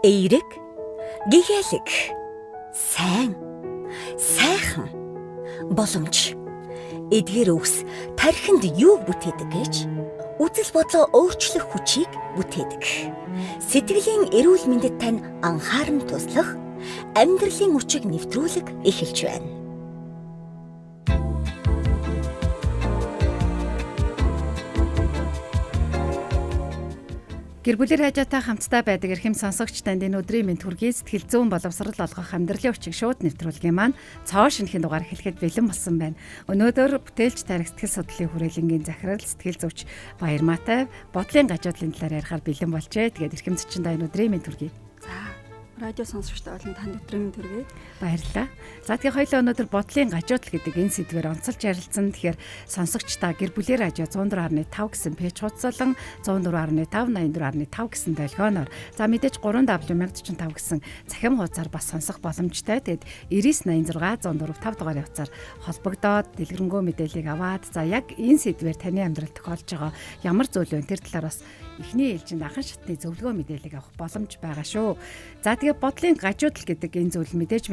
Эерэг, гэгээлэг, сайн, сайхан, боломж. Эдгээр үгс тархинд юу бүтээдэг гэж үзэл бодлоо өөрчлөх хүчийг бүтээдэг. Сэтгэлийн эрүүл мэндэд тань анхааран туслах амьдралын үчиг нэвтрүүлэг эхэлж байна. Гэр бүлийн радиотой хамтдаа байдаг эрхэм сонсогч танд энэ өдрийн мэнд хүргэе. Сэтгэл зүйн боловсрол олгох амьдралын учиг шууд нэвтрүүлгийн маань цоо шинэхэн дугаар эхлэхэд бэлэн болсон байна. Өнөөдөр бүтээлч тарих сэтгэл судлалын хүрээлэнгийн захирал сэтгэл зүйч Баярмаатай бодлын гажуудлын талаар ярихаар бэлэн болжээ. Тэгээд эрхэм зочиндоо энэ өдрийн мэнд хүргэе. За, радио сонсогчдод болон танд өдрийн мэнд хүргэе. Баярлалаа. За, тэгэхээр хоёулаа өнөөдөр бодлын гажуудал гэдэг энэ сэдвээр онцолж ярилцсан. Тэгэхээр сонсогч та гэр бүлийн радио 104.5 гэсэн пэйж хуудас болон 104.5 84.5 гэсэн долгионоор, за мэдээж 3W1045 гэсэн цахим хуудасаар бас сонсох боломжтой. Тэгээд 9986 104 5 дугаарын утсаар холбогдоод дэлгэрэнгүй мэдээллийг аваад, за яг энэ сэдвээр таны амьдрал тохиолж байгаа ямар зүйл вэ? Тэр талаар бас эхний ээлжинд анхан шатны зөвлөгөө мэдээллийг авах боломж байгаа шүү. За, тэгээ бодлын гажуудал гэдэг энэ зүйл мэдээж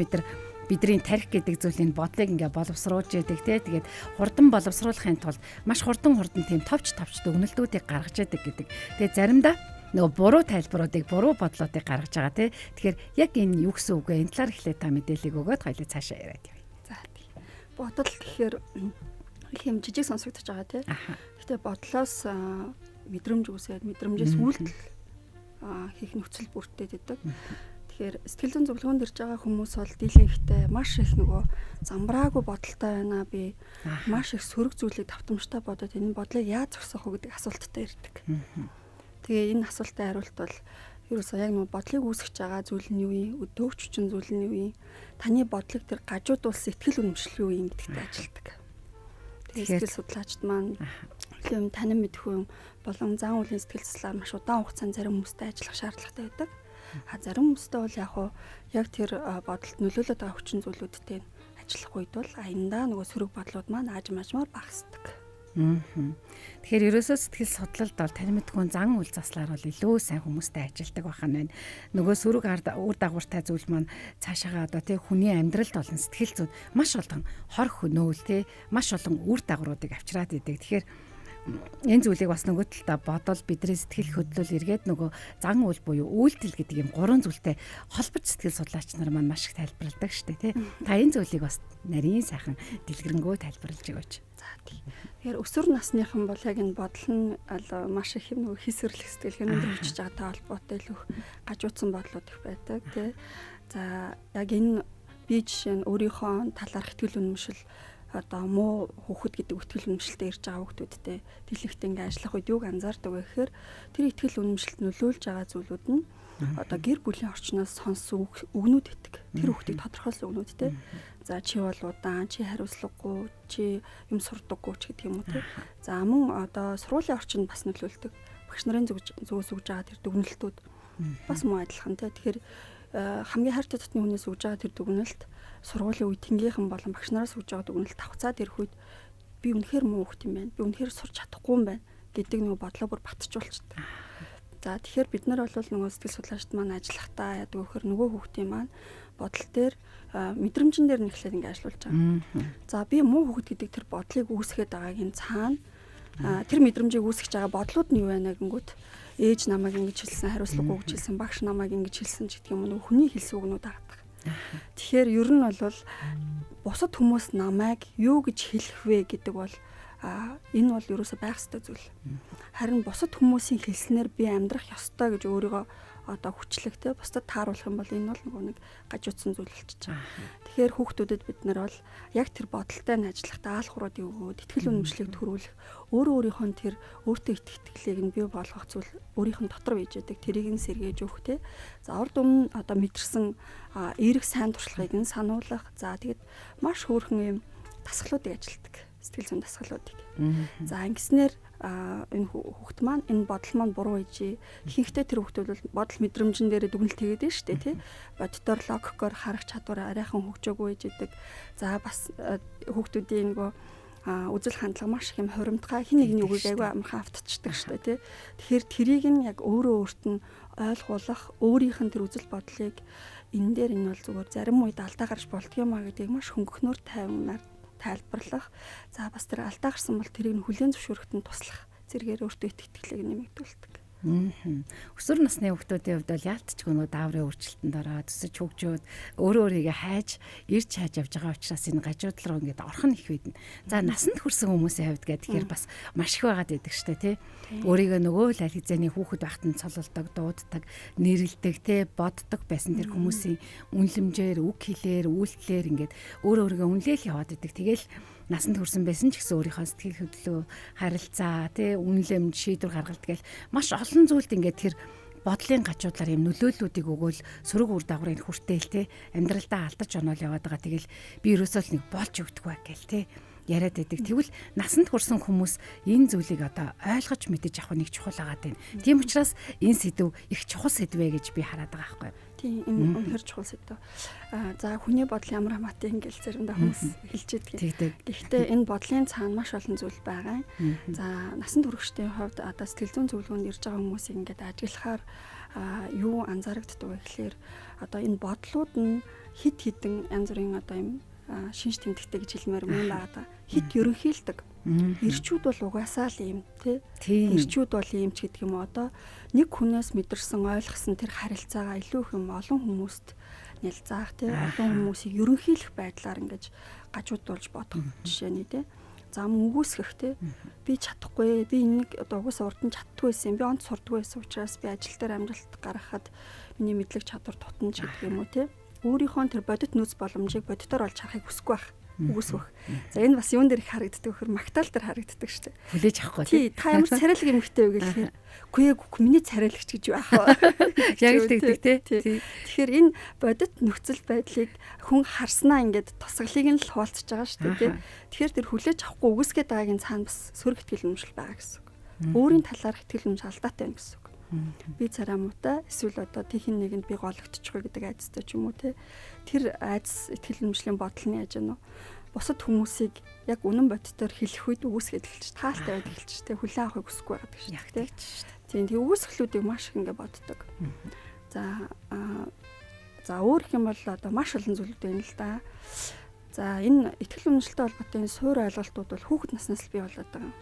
бидний тарих гэдэг зүйлийн бодлыг ингээ боловсруулж яадаг те. Тэгээд хурдан боловсруулахын тулд маш хурдан хурдан тийм товч товч дүгнэлтүүдийг гаргаж яадаг гэдэг. Тэгээд заримдаа нөгөө буруу тайлбаруудыг, буруу бодлоодыг гаргаж байгаа те. Тэгэхээр яг энэ юу гэсэн үг вэ? Энэ талаар эхлээд та мэдээллийг өгөөд хоёлаа цаашаа яриад явъя. За, тий. Бодол гэхээр их юм жижиг сонсогдож байгаа те. Гэтэ бодлоос мэдрэмж үүсээд, мэдрэмжээс үйлдэл хийх нөхцөл бүрдээд идэг. Тэгэхээр сэтгэл зүйн зөвлөгөөнд ирж байгаа хүмүүс бол дийлэнхтэй маш их нөгөө замбраагүй бодолтой байна. Би маш их сөрөг зүйлийг давтамжтай бодоод энэ бодлыг яаж зогсоох вэ гэдэг асуулттай ирдэг. Тэгээ энэ асуултын хариулт бол ерөөсөө яг нөгөө бодлыг үүсгэж байгаа зүйл нь юу юм? Төвч хүчин зүйл нь юу юм? Таны бодлыг тэр гажуудуулсан итгэл үнэмшил юу юм гэдэгт ажилладаг. Тэгээ сэтгэл судлаачд маань юм танин мэдхүйн болон зан үйлийн сэтгэл судлаар маш удаан хугацаанд зарим хүмүүстэй ажиллах шаардлагатай байдаг. А зарим хүмүүстэй бол яг уу яг тэр бодолд нөлөөлөд байгаа хүчин зүйлүүдтэй ажиллах үед бол аяндаа нөгөө сөрөг бодлууд маань аажим аажмаар багасдаг. Тэгэхээр ерөөсөө сэтгэл судлалд бол тань мэдхүүн зан үйл заслаар бол илүү сайн хүмүүстэй ажилладаг байх нь байна. Нөгөө сөрөг үр дагавартай зүйл маань цаашаага одоо тий хүний амьдралд болон сэтгэл зүйд маш олон хор хөнөөл тий маш олон үр дагавруудыг авчираад идэг. Тэгэхээр энэ зүйлийг бас нөгөө талдаа бодол, бидний сэтгэл хөдлөл, эргээд нөгөө зан үйл буюу үйлдэл гэдэг юм гурван зүйлтэй холбож сэтгэл судлаач нар маань маш их тайлбарладаг шүү дээ тий. Та энэ зүйлийг бас нарийн сайхан дэлгэрэнгүй тайлбарлаж өгөөч. За, тий. Тэгэхээр өсвөр насныхан бол яг энэ бодол нь маш их юм нөгөө хийсвэрлэх сэтгэлгээний өндөр хүчж байгаатай холбоотой л гажуудсан бодлууд их байдаг тий. За, яг энэ би жишээ нь өөрийнхөө талаарх итгэл үнэмшил, одоо муу хүүхэд гэдэг итгэл үнэмшилтэй ирж байгаа хүүхдүүдтэй дийлэнхтэй ингээ ажиллах үед юуг анзаардаг вэ гэхээр тэр итгэл үнэмшилд нөлөөлж байгаа зүйлүүд нь одоо гэр бүлийн орчноос сонссон үгнүүд өгдөг. Тэр хүүхдийг тодорхойлсон үгнүүд те. За, чи бол удаан, чи хариуцлагагүй, чи юм сурдаггүй ч гэдэг юм уу те. За, мөн одоо сургуулийн орчинд бас нөлөөлдөг. Багш нарын зүгээс өгж байгаа тэр дүгнэлтүүд бас мөн адилхан те. Тэгэхээр хамгийн хайртай дотны хүнээс өгж байгаа тэр дүгнэлт, сургуулийн үе тэнгийнхэн болон багш нараас өгж байгаа дүгнэлт давхцаад ирэх үед би үнэхээр муу хүүхд юм байна. Би үнэхээр сурч чадахгүй юм байна гэдэг нөгөө бодлоо бүр батжуулчихдаг. За, тэгэхээр бид нар бол нөгөө сэтгэл судлаачд маань ажиллахдаа яадаг вэ гэхээр нөгөө хүүхдийн маань бодол дээр, мэдрэмжэн дээр нь эхлээд ингэ ажиллуулж байгаа. За, би муу хүүхэд гэдэг тэр бодлыг үүсгээд байгаагийн цаана тэр мэдрэмжийг үүсгэж байгаа бодлууд нь юу байна гэнгүүт ээж намайг ингэж хэлсэн, хариуцлагагүй гэж хэлсэн, багш намайг ингэж хэлсэн ч гэдэг юм уу, хүний хэлсэн үгнүүд агадаг. Тэгэхээр ер нь бол бусад хүмүүс намайг юу гэж хэлэх вэ гэдэг бол энэ бол ерөөсөө байх ёстой зүйл. Харин бусад хүмүүсийн хэлснээр би амьдрах ёстой гэж өөрийгөө одоо хүчлэх те, бусдад тааруулах юм бол энэ бол нөгөө нэг гажуудсан зүйл болчихж байгаа. Тэгэхээр хүүхдүүдэд бид нар бол яг тэр бодолтой нь ажиллахдаа аал хуруудыг өгөөд итгэл үнэмшлийг төрүүлэх, өөрөө өөрийнхөө тэр өөртөө итгэх итгэлийг нь бий болгох зүйл өөрийнх нь дотор бийж яадаг. Тэрийг нь сэргээж өгөх те. За, урд өмнө одоо мэдэрсэн эерэг сайн туршлагыг нь сануулгах. За, тэгэд маш хөөрхөн юм дасгалуудыг ажилладаг. Сэтгэл зүйн дасгалуудыг. За, ингэснээр энэ хүүхд маань энэ бодол маань буруу ээжээ. Ихэнхдээ тэр хүүхдүүд бол бодол мэдрэмжэн дээр дүгнэлт хийгээд байна шүү дээ тий. Боддоор логикоор харах чадвар арайхан хөгжөөгүй ээж идэг. За, бас хүүхдүүдийн нөгөө Үзэл хандлага маш их юм хуримтгай, хин нэгний үгийг айгүй амархан автчихдаг штэ тий. Тэгэхээр тэрийг нь яг өөрөө өөрт нь ойлгуулах, өөрийнх нь тэр үзэл бодлыг энэ дээр энэ бол зүгээр зарим үед алдаа гарч болдго юм а гэдгийг маш хөнгөхнөр тайвнаар тайлбарлах. За бас тэр алдаа гарсан бол тэрийг нь хүлээн зөвшөөрөхөд нь туслах зэрэгээр өөртөө итгэлийг нэмэгдүүлдэг. Өсвөр насны хүүхдүүдийн хувьд бол яалтчгүй нөгөө дааврын өөрчлөлтөнд ороод өсөж хөгжөөд өөрөө өөрийгөө хайж ирж хайж явж байгаа учраас энэ гажуудал руу ингээд орох нь их үйдэн. За насанд хүрсэн хүмүүсийн хувьд гэдэг тэгэхээр бас маш их байгаад байдаг штэ тий. Өөрийгөө нөгөө л аль хэзээний хүүхэд байхад нь цололдог, дууддаг, нэрлдэг тий, боддог байсан тэр хүмүүсийн үнлэмжээр, үг хэлээр, үйлдэлээр ингээд өөрөө өөрийгөө үнлээл яваад идэг. Тэгэл насанд хүрсэн байсан ч гэсэн өөрийнхөө сэтгэл хөдлөө, харилцаа, тий, үнэлэмж, шийдвэр гаргалт гэл маш олон зүйлд ингээд тэр бодлын гажуудлаар юм нөлөөллүүдийг өгөөл сөрөг үр дагаврыг хүртээл тий, амьдралдаа алдаж оноол яваад байгаа. Тэгэл би ерөөсөө л нэг болж өгдөг бай гэл тий яриад байдаг. Тэгвэл насанд хүрсэн хүмүүс энэ зүйлийг одоо ойлгож мэдэж авах нэг чухал байгаа даа. Тийм учраас энэ сэдв их чухал сэдв ээ гэж би хараад байгаа байхгүй. Тийм, энэ үнэхэр чухал сэдв. За хүний бодол ямар хамаатай ингээл заримдаа хүмүүс хэлж идэг. Гэхдээ энэ бодлын цаана маш олон зүйл байгаа. За насанд хүрэгчдийн хувьд одоо сэтгэл зүйн зөвлөгөөнд ирж байгаа хүмүүсийг ингээд ажиглахаар юу анзаарэгддэг вэ гэхлээр одоо энэ бодлууд нь хит хитэн янз бүрийн одоо юм шинж тэмдэгтэй гэж хэлмээр юм байгаа. Хит ерөнхийлдэг. Ирчүүд бол угаасаа л юм тий. Ирчүүд бол ийм ч гэдэг юм уу. Одоо нэг хүнээс мэдэрсэн, ойлгосон тэр харилцаагаа илүү их юм олон хүмүүст нялзаах тий. Олон хүмүүсийг ерөнхийлөх байдлаар ингэж гажуудуулж бодох жишээний тий. За мөн үгүйсгэх тий. Би чадахгүй, би энийг одоо угаасаа урд нь чаддгүй байсан. Би онц сурдгүй байсан учраас би ажил дээр амжилт гаргахад миний мэдлэг чадвар тутна ч гэдэг юм уу тий. Өөрийнхөө тэр бодит нөөц боломжийг бодитоор олж харахыг хүсэхгүй байх. Үгүйсгэх. За энэ бас юун дээр их харагддаг вөхөр магтаал дээр харагддаг шүү дээ. Хүлээж авахгүй тий. Та ямар царайлаг эмэгтэй вэ гэхээр үгүй ээ миний царайлагч гэж юу аах вэ? Яг л тэгдэг тий. Тэгэхээр энэ бодит нөхцөл байдлыг хүн харснаа ингээд тусгалыг нь л хуваалцаж байгаа шүү дээ тий. Тэгэхээр тэр хүлээж авахгүй үгүйсгээд байгаагийн цаана бас сөрөг итгэл үнэмшил байгаа гэсэн үг. Өөрийн талаарх итгэл үнэмшил алдаатай байна гэсэн үг. Би царай муутай эсвэл одоо тийхэн нэгэнд би гологдчихгүй гэдэг айдастай ч юм уу те. Тэр айдас итгэл үнэмшлийн бодол нь яаж вэ? Бусад хүмүүсийг яг үнэн бодитоор хэлэх үед үгүйсгээд эхэлж таалтай байдаг эхэлж те, хүлээн авахыг хүсэхгүй байгаа гэж те. Тийм, тэг үгүйсгэлүүдийг маш их ингэ боддог. За за өөр их юм бол одоо маш олон зүйлүүд байна л да. За энэ итгэл үнэмшилтэй холбоотой энэ суур ойлголтууд бол хүүхэд наснаас л бий болоод байгаа.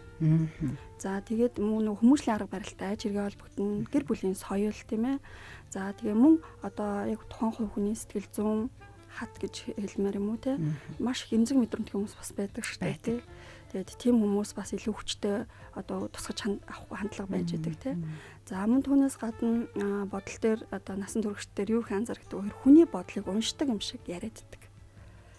За тэгээд мөн нөгөө хүмүүжлийн арга барилтай аж хэрэгээ холбогдно, гэр бүлийн соёл тийм ээ. За тэгээ мөн одоо яг тухайн хувь хүний сэтгэл зүйн хат гэж хэлмээр юм уу те. Маш их эмзэг мэдрэмтгий хүмүүс бас байдаг шүү дээ те. Тэгээд тийм хүмүүс бас илүү хүчтэй одоо тусгаж авахгүй хандлага байж байдаг те. За мөн түүнээс гадна бодол дээр одоо насан туршид дээр юу их анзаардаг вэ гэхээр хүний бодлыг уншдаг юм шиг яриаддаг.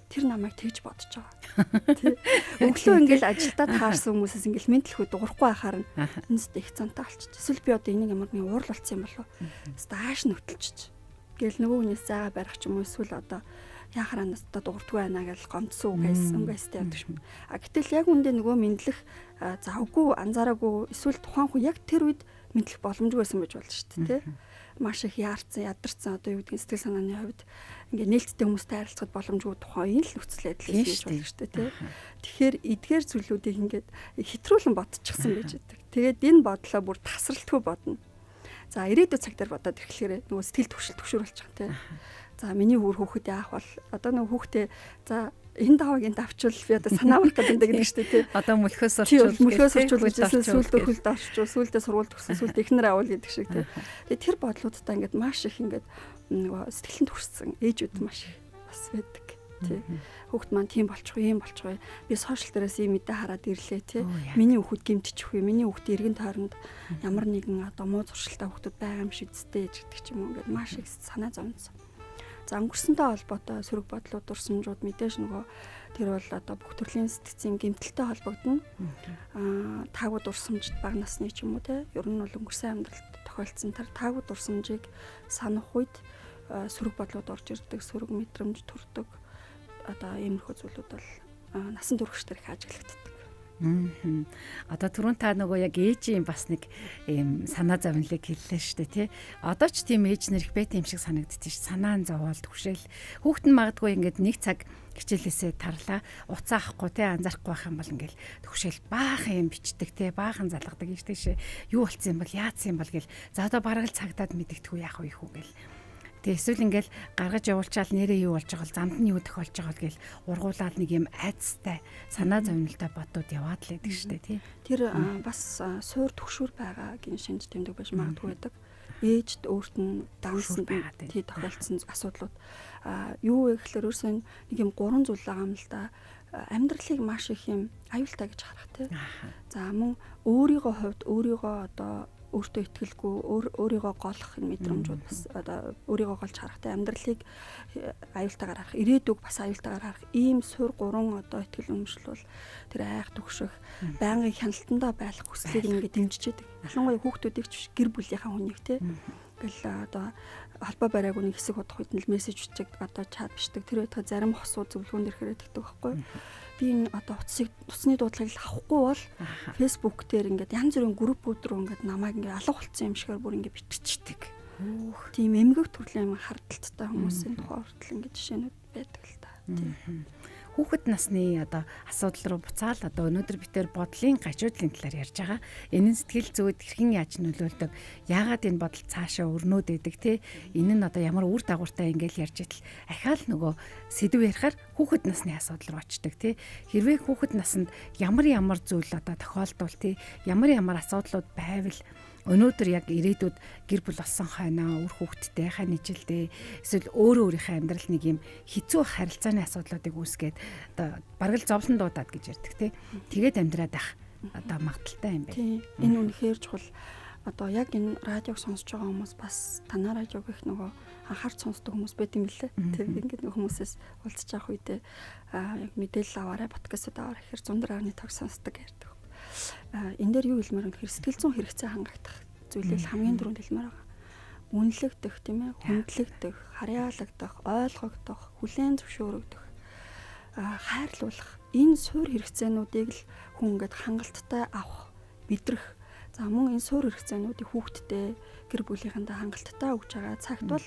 Тэр намайг тэгж бодож байгаа. Тий. Өглөө ингээл ажилдаа таарсан хүмүүсээс ингээл мэдлэхүү дуурахгүй байхаар нь энэ их цантай болчих. Эсвэл би одоо энийг ямар нэгэн уурлалцсан юм болов уу? Хэвээ ааш нүтэлчих. Гэл нөгөө хүнээс зайгаа барих ч юм уу эсвэл одоо яхаараа надад дуурдгүй байна гэж гомдсон үг өнгөстэй явдаг юм. А гэтэл яг үндэ нөгөө мэдлэх завгүй анзаараагүй эсвэл тухайн хүн яг тэр үед мэдлэх боломжгүй байсан байж болно шүү дээ, тий. Маш их яарсан, ядарсан одоо юу гэдгийг сэтгэл санааны хувьд ингээ нээлттэй хүмүүстэй харилцахад боломжгүй тухайн үеийн л нөхцөл байдал хийж болно шүү дээ, тий. Тэгэхээр эдгээр зүйлүүдийг ингээд хэтрүүлэн бодчихсон байж байдаг. Тэгээд энэ бодлоо бүр тасралтгүй бодно. За ирээдүйн цаг дээр бодоод ирэхлээр нөгөө сэтгэл түгшил төгшөр болчих тий. За миний хүүр хүүхэд яах бол одоо нөгөө хүүхдээ за энэ давааг энд авчвал би одоо санаа авах гэдэг гэдэг шүү дээ тий. Одоо мөлхөөс орчуул. Мөлхөөс орчуул гэжсэн сүүлдээ хөлд орчуул, сүүлдээ сургууль төгссөн, сүүлдээ эхнэр авал гэдэг шиг тий. Тэгээ тэр бодлуудтай ингээд маш их ингээд нөгөө сэтгэлэн түгшсэн ээжүүд маш их бас байдаг тий. Хүүхд маань тийм болчих уу, ийм болчих уу. Би сошиал дээрээс ийм мэдээ хараад ирлээ тий. Миний хүүхэд гэмтчих үү, миний хүүхд эргэн тойронд ямар нэгэн одоо муу зуршилтай хүүхдүүд байгаа юм шиг зүтэй гэдэг ч юм уу ингээд маш их санаа зовнсон. За өнгөрсөнтэй холбоотой сөрөг бодлууд, дурсамжууд мэдээж нөгөө тэр бол одоо бүх төрлийн сэтгцийн гэмтэлтэй холбогдно. Таагүй дурсамжид бага насны ч юм уу те. Ер нь бол өнгөрсөн амьдралд тохиолдсон тэр таагүй дурсамжийг санах үед сөрөг бодлууд орж ирдэг, сөрөг мэдрэмж төрдөг. Одоо иймэрхүү зүйлүүд бол насан турш дээр их ажиглагддаг. Одоо түрүүн та нөгөө яг ээжийн бас нэг ийм санаа зовнилыг хэллээ шүү дээ тий. Одоо ч тийм ээж нар их байт юм шиг санагдчих ш. Санаа нь зовоол түгшээл. Хүүхэд нь магадгүй ингээд нэг цаг Хичээлээсээ тарлаа. Уцаа авахгүй те, анзаарахгүй байх юм бол ингээл төгшөөл баахан юм бичдэг те, баахан залгадаг юм тийшээ. Юу болцсон юм бол, яатсан юм бол гэл. За одоо бараг л цагтаад мэдэгдэхүү яах вэ хүү гэл. Тэгээ эсвэл ингээл гаргаж явуулчаал нэрээ юу болж байгаа бол, замд нь юу тохиолж байгаа бол гэл ургуулаад нэг юм айцтай санаа зовнилтой бодууд яваад л байдаг штэ тий. Тэр бас суур түгшүүр байгаа гин шинж тэмдэг байж магадгүй байдаг. Ээжд өөрт нь дансан тий тохиолдсон асуудлууд юу вэ гэхэлэр өөрөөсөө нэг юм гурван зүйл байгаа юм л да. Амьдралыг маш их юм аюултай гэж харах тий. За мөн өөрийгөө хувьд өөрийгөө одоо өөртөө итгэлгүй, өөрийгөө голох энэ мэдрэмжүүд бас одоо өөрийгөө голж харахтай, амьдралыг аюултайгаар харах, ирээдүг бас аюултайгаар харах ийм сур гурван одоо итгэл үнэмшил бол тэр айх төгшөх, байнгын хяналтандаа байх хүслийг ингээд дэмжиж идэг. Ялангуяа хүүхдүүдийг ч гэр бүлийнхаа хүнийг те. Ингээл одоо холбоо бариаг нэг хэсэг удах үед нь л мессеж бичдэг, одоо чат бичдэг. Тэр байтугай зарим хосууд зөвлөгөөн ирэхээр тэгдэг байхгүй. Би энэ одоо утсыг утасны дуудлагыг л авахгүй бол Facebook дээр ингээд янз бүрийн группүүд рүү ингээд намайг ингээд алга болцсон юм шигээр бүр ингээд биччихдэг. Тийм эмгэг төрлийн юм хардталтай хүмүүсийн тухай хүртэл ингээд жишээнүүд байдаг л та. Тийм. Хүүхэд насны одоо асуудал руу буцаал одоо өнөөдөр бид тэр бодлын гажуудлын талаар ярьж байгаа. Энэ нь сэтгэл зүйд хэрхэн яаж нөлөөлдөг? Яагаад энэ бодол цаашаа өрнөд өгдөг те? Энэ нь одоо ямар үр дагавартай ингээл ярьж итэл ахаал нөгөө сэдв ярихаар хүүхэд насны асуудал руу очдог те. Хэрвээ хүүхэд наснд ямар ямар зүйл одоо тохиолдвол те, ямар ямар асуудлууд байвал өнөөдөр яг ирээдүйд гэр бүл болсон хойноо үр хүүхэдтэй хань ижилдээ эсвэл өөрөө өөрийнхөө амьдрал нэг юм хэцүү харилцааны асуудлуудыг үүсгээд одоо бараг л зовлон дуудаад гэж ярьдаг тий. Тэгээд амьдраад ах одоо магадaltaй юм байна. Тийм. Энэ үнэхээр чухал. Одоо яг энэ радиог сонсож байгаа хүмүүс бас танаа радиог их нөгөө анхаарч сонсдог хүмүүс байт юм лээ. Тэр ингээд нөгөө хүмүүсээс уулзч явах үедээ яг мэдээлэл аваарай, подкастууд аваарай гэхээр 104.5 сонсдог ярьдаг. Энэ дээр юу хэлмээр вэ гэхээр сэтгэл зүйн хэрэгцээ хангагдах зүйлийг хамгийн түрүүнд хэлмээр байгаа. Үнэлэгдэх, тийм ээ, хүндлэгдэх, харьяалагдах, ойлгогдох, хүлээн зөвшөөрөгдөх, хайрлуулах энэ суур хэрэгцээнүүдийг л хүн ингээд хангалттай авах, мэдрэх. За мөн энэ суур хэрэгцээнүүдийг хүүхдтэй, гэр бүлийнхэндээ хангалттай өгж байгаа цагт бол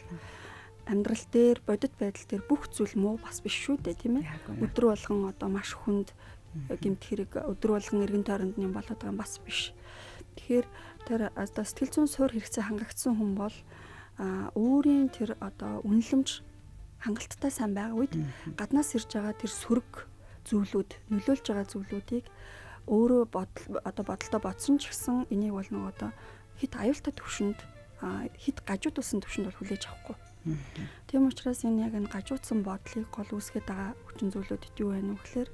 амьдрал дээр, бодит байдал дээр бүх зүйл муу бас биш шүү дээ, тийм ээ. Өдөр болгон одоо маш хүнд гэмт хэрэг, өдөр болгон эргэн тойронд юм болоод байгаа юм бас биш. Тэгэхээр тэр одоо сэтгэл зүйн суур хэрэгцээ хангагдсан хүн бол өөрийн тэр одоо үнэлэмж хангалттай сайн байгаа үед гаднаас ирж байгаа тэр сөрөг зүйлүүд, нөлөөлж байгаа зүйлүүдийг өөрөө бодол одоо бодолтой бодсон ч гэсэн энийг бол нөгөө одоо хит аюултай төвшөнд, хит гажуудуулсан төвшөнд бол хүлээж авахгүй. Тийм учраас энэ яг энэ гажуудсан бодлыг гол үүсгээд байгаа хүчин зүйлүүдэд юу байна вэ гэхээр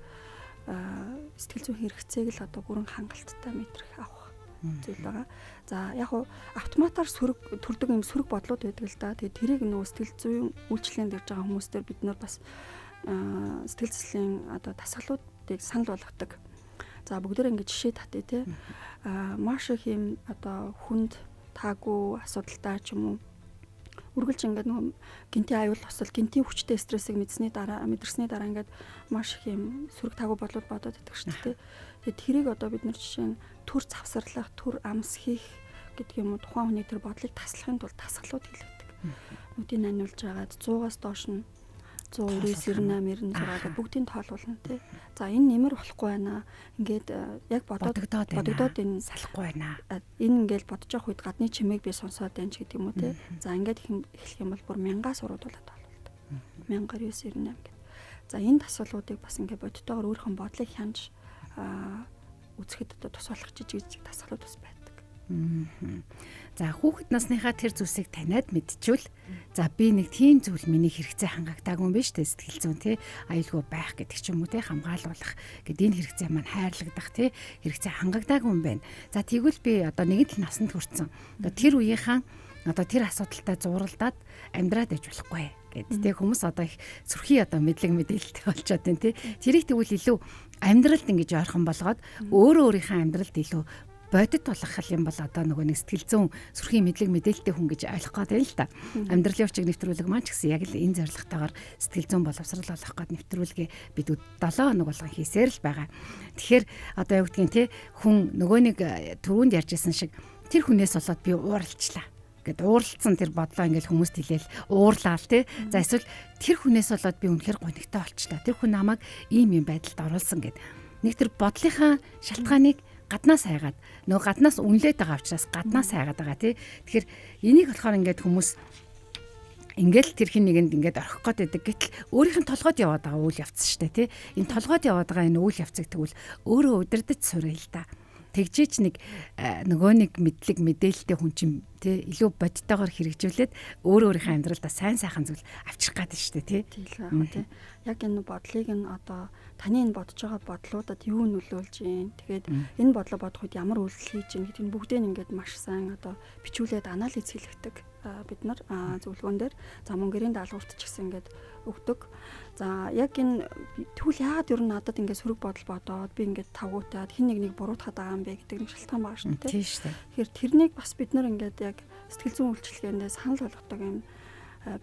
сэтгэл зүйн хэрэгцээг л одоо бүрэн хангалттай мэдрэх, авах зүйл байгаа. За яг уу автоматар сөрөг төрдөг юм сөрөг бодлууд байдаг л да. Тэгээ тэрийг нөгөө сэтгэл зүйн үйлчлэгэнд ирж байгаа хүмүүстээр бид нар бас сэтгэл зүйн одоо дасгалуудыг санал болгодог. За бүгдээрээ ингэж жишээ татъя те. Маш их юм одоо хүнд таагүй асуудалтай ч юм уу үргэлж ингээд нөгөө гинтийн аюул тосол, гинтийн хүчтэй стрессийг мэдсэний дараа мэдэрсний дараа ингээд маш их юм сөрөг таагүй бодлууд бодоод байдаг шүү дээ. Тэгээд тэрийг одоо бид нар жишээ нь төр завсарлах, төр амс хийх гэдэг юм уу, тухайн хүний тэр бодлыг таслахын тулд дасгалууд хийлгэдэг. Нүдийг наниулж агаад 100-аас доош нь 199, 98, 96 гэдэг бүгдийг тоолуулна тий. За энэ нэмэр болохгүй байна. Ингээд яг бодоод бодогдоод энэ салахгүй байна. Энэ ингээл бодож явах үед гадны чимээг би сонсоод байна ч гэдэг юм уу тий. За ингээд эхлэх юм бол бүр 1000-аас уруудуулаад тоолуулдаг. 1099 гэдэг. За энэ дасгалуудыг бас ингээд бодтойгоор өөрийнхөө бодлыг хянаж үзэхэд одоо тус болох жижиг жижиг дасгалууд бас байдаг. За хүүхэд насныхаа тэр зүйлсийг таниад мэдчихвэл за би нэг тийм зүйл миний хэрэгцээ хангагдаагүй юм биш үү, сэтгэл зүйн тий аюулгүй байх гэдэг ч юм уу тий, хамгаалуулах гэд энэ хэрэгцээ маань хайрлагдах тий хэрэгцээ хангагдаагүй юм байна. За тэгвэл би одоо нэгэн л насанд хүрсэн. Одоо тэр үеийнхаа одоо тэр асуудалтай зуралдаад амьдраад иж болохгүй гэд тий хүмүүс одоо их сүрхий одоо мэдлэг мэдээлэлтэй болчоод байна тий. Тэрийг тэгвэл илүү амьдралд ингэж ойрхон болгоод өөрөө өөрийнхөө амьдралд илүү бодит болгох юм бол одоо нөгөө нэг сэтгэл зүйн сүрхийн мэдлэг мэдээлэлтэй хүн гэж ойлгох гээд байна л да. Амьдралын учиг нэвтрүүлэг маань ч гэсэн яг л энэ зорилготойгоор сэтгэл зүйн боловсрал олох гээд нэвтрүүлгээ бид 7 хоног болгон хийсээр л байгаа. Тэгэхээр одоо юу гэдгийг те, хүн нөгөө нэг түрүүнд ярьж исэн шиг тэр хүнээс болоод би ууралчлаа Ингээд ууралцсан тэр бодлоо ингээд хүмүүст хэлээл уурлаал тий. За эсвэл тэр хүнээс болоод би үнэхээр гунигтай болчлаа. Тэр хүн намайг ийм юм байдалд оруулсан гэд. Нэг тэр бодлынхаа шалтгааныг гаднаас хайгаад нөгөө гаднаас үнэлээд байгаа учраас гаднаас хайгаад байгаа тий. Тэгэхээр энийг болохоор ингээд хүмүүс ингээл тэр хин нэгэнд ингээд орхих гээд байдаг. Гэтэл өөрийнх нь толгойд яваад байгаа үйл явц шүү дээ тий. Энэ толгойд яваад байгаа энэ үйл явцыг тэгвэл өөрөө удирдах сурах л да. Тэгжээч нэг нөгөө нэг мэдлэг мэдээлэлтэй хүн чинь тий илүү бодтойгоор хэрэгжүүлээд өөр өөрийнхөө амьдралдаа сайн сайхан зүйл авчрах гээд шүү дээ тий. Тийм тий. Яг энэ бодлыг нь одоо таны энэ бодож байгаа бодлуудад юу нөлөөлж гин. Тэгээд энэ бодлоо бодох үед ямар үйлдэл хийж гин гэдэг нь бүгдийг ингээд маш сайн одоо бичүүлээд анализ хийлгдэг бид нар зөвлөгөөн дээр за мөн гэрийн даалгаварт ч гэсэн ингээд өгдөг. За яг энэ тэгвэл яагаад ер нь надад ингээд сөрөг бодол бодоод би ингээд тавгуутаад хин нэг нэг буруутгаад байгаа юм бэ гэдэг нэг шалтгаан байгаа шүү дээ. Тийм шүү дээ. Тэгэхээр тэрнийг бас бид нар ингээд яг сэтгэл зүйн үйлчилгээндээ санал болгодог юм.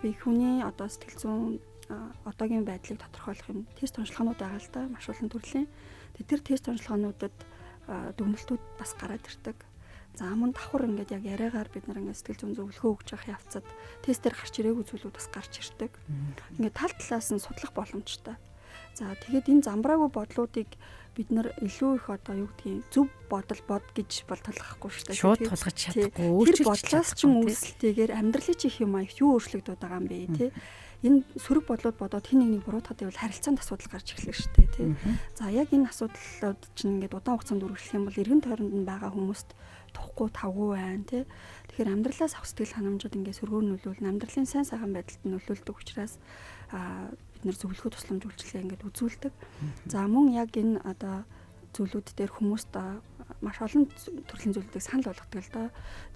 Би хүний одоо сэтгэл зүйн одоогийн байдлыг тодорхойлох юм тест онцлогоонууд байгаа л да, маш олон төрлийн. Тэр тест онцлогоонуудад дүгнэлтүүд бас гараад ирдэг. За мөн давхар ингээд яг яриагаар бид нар ингээд сэтгэл зүйн зөвлөгөө өгч явах явцад тестээр гарч ирээгүй зүйлүүд бас гарч ирдэг. Ингээд тал талаас нь судлах боломжтой. За тэгээд энэ замбраагүй бодлуудыг бид нар илүү их одоо юу гэдгийг зөв бодол бод гэж бол тулгахгүй шүү дээ. Шууд тулгаж чадахгүй өөрчилж бодлоос ч үүсэлтэйгээр амьдралын чих юм аяг юу өөрчлөгдөд байгаа юм бэ тий. Энэ сөрөг бодлууд бодоод хин нэг нэг буруутгаад байвал харилцаанд асуудал гарч эхлэх шүү дээ тий. За яг энэ асуудлууд чинь ингээд удаан хугацаанд үргэлжлэх юм бол эргэн тойронд нь байгаа хүмүүст тухгүй тавгүй байна тий. Тэгэхээр амьдралаас авах сэтгэл ханамжууд ингээд сөргөөр нөлөөлнө. Амьдралын сайн сайхан байдалд нөлөөлдөг учраас бид нар зөвлөгөө тусламж үйлчилгээ ингээд үзүүлдэг. За мөн яг энэ одоо зүйлүүд дээр хүмүүст маш олон төрлийн зүйлүүдийг санал болгодог л доо.